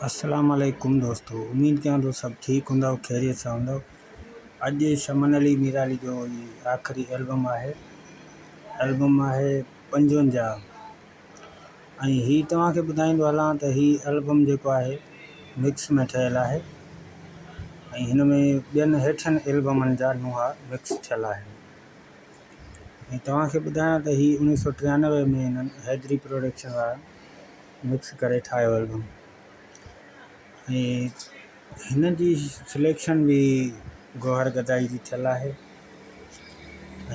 السلام عليڪم دوستو اميد ڪيان ٿو سڀ ٺيڪ هوندؤ خيريت سان هوندؤ اڄ شمن علي ميرالي جو هي آخري البم آهي البم آهي 55 ۽ هي توهان کي ٻڌائيندو هلان ته هي البم جيڪو آهي مڪس ۾ ٺهيل آهي ۽ هن ۾ ٻين هيٺين البمن جا نوحا مڪس ٿيل آهن ۽ توهان کي ٻڌايان ته هي 1993 ۾ هنن حيدري پروڊڪشن وارا مڪس ڪري ٺاهيو البم ۽ هن جي سليڪشن به گوهر گدائي جي ٿيل آهي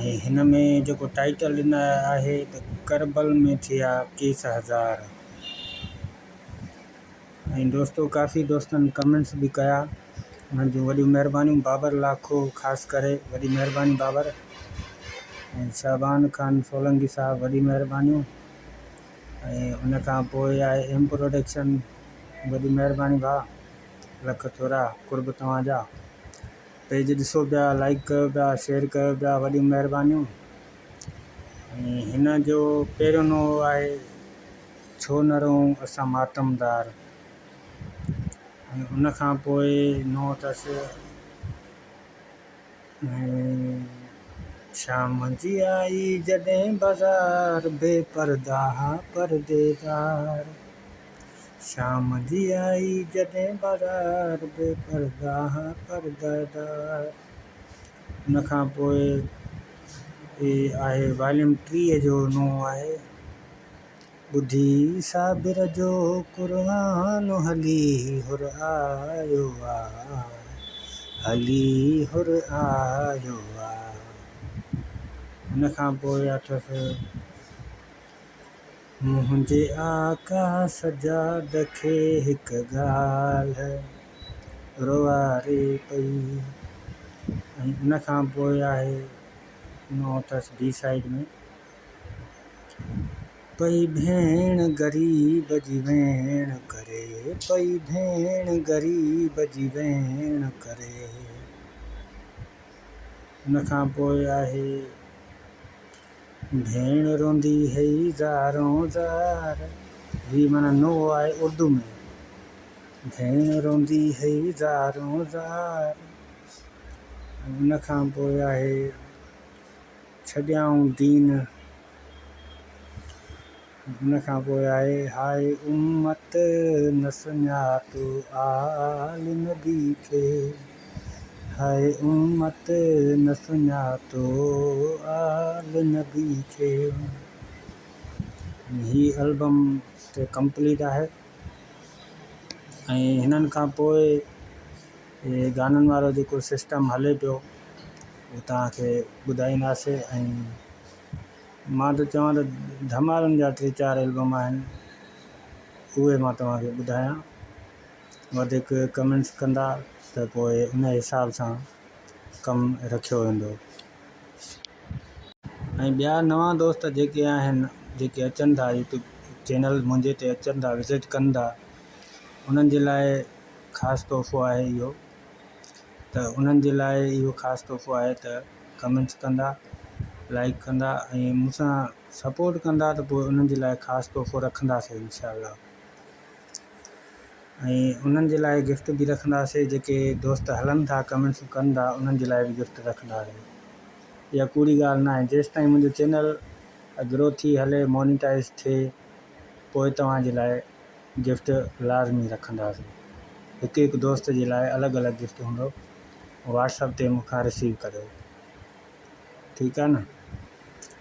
۽ هن ۾ جيڪو ٽائيٽل ڏنل آهي ته ڪربل ۾ ٿيا ڪيس هزار ۽ دوستو ڪافي دوستن ڪمينٽس به ڪيا انهن جون وڏيون مهربانيون بابر لاکو خاص ڪري وڏي مهرباني بابر ۽ شعبان خان سولنگي صاحب وڏي مهربانيون ۽ ان کان پوء آهي ايم پروڊڪشن وڏي مهرباني ڀاء لک ٿورا قرب توهان جا پيج ڏسو پيا لائيڪ ڪيو پيا شيئر ڪيو پيا وڏيون مهربانيون ۽ هن جو پهريون نوحو آهي ڇو نه رهون اسان ماتمدار ۽ ان کان پوء نوحو اٿس شام جي آئي جڏهن بازار بي پرده ها پرديدار شام جي آئي جڏهن بازار بي پرده ها پرديدار ان کان پوء هي آهي واليوم 30 جو نوحو آهي. ٻڌي صابر جو قرآن هلي حر آيو آ هلي حر آيو آ ان کان پوء اٿس منهنجي آقا سجاد کي هڪ ڳالهه روئاري پئي ۽ ان کان پوء آهي نو اٿس بي سائيڊ ۾. پئي ڀيڻ غريب جي ويڻ ڪري، پئي ڀيڻ غريب جي ويڻ ڪري. ان کان پوء آهي ڀيڻ روندي هئي زارون زار، هي معنيٰ نوحو آهي اردو ۾، ڀيڻ روندي هئي زارون زار. ان کان پوء آهي ڇڏيائون دين ان کان پوء آهي هاء امت نه سڃاتو آل نبي کي هاء امت نه سڃاتو آل نبي کي. هي البم ته ڪمپليٽ آهي ۽ هنن کان پوء گانن وارو جيڪو سسٽم هلي پيو اهو توهان کي ٻڌائينداسين ۽ مان ته چوان ته ڌمالن جا ٽي چار البم آهن اهي مان توهان کي ٻڌايان وڌيڪ ڪمينٽس ڪندا ته پوء ان حساب سان ڪم رکيو ويندو ۽ ٻيا نوان دوست جيڪي آهن جيڪي اچن ٿا يوٽيوب چينل منهنجي تي اچن ٿا وزٽ ڪن ٿا انهن جي لاء خاص تحفو آهي اهو ته انهن جي لاء اهو خاص تحفو آهي ته ڪمينٽس ڪندا لائيڪ ڪندا ۽ مون سان سپورٽ ڪندا ته پوء انهن جي لاء خاص تحفو رکنداسين انشاء الله ۽ انهن جي لاء گفٽ به رکنداسين جيڪي دوست هلن ٿا ڪمينٽس ڪن ٿا انهن جي لاء به گفٽ رکنداسين اها ڪوڙي ڳالهه ناهي جيستائين منهنجو چينل گرو ٿي هلي مونيٽائز ٿئي پوء توهان جي لاء گفٽ لازمي رکنداسين هڪ هڪ دوست جي لاء الڳ الڳ گفٽ هوندو واٽس اپ تي مون کان رسيو ڪريو ٺيڪ آ نه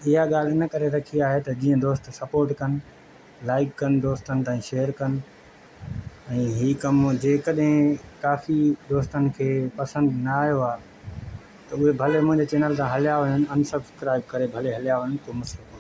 اها ڳالهه ان ڪري رکي آهي ته جيئن دوست سپورٽ ڪن لائڪ ڪن دوستن تائين شيئر ڪن ۽ هي ڪم جيڪڏهن ڪافي دوستن کي پسند نه آيو آ ته اهي ڀلي منهنجي چينل تان هليا وڃن ان سبسڪرائب ڪري ڀلي هليا وڃن ڪو مسئلو ڪونهي.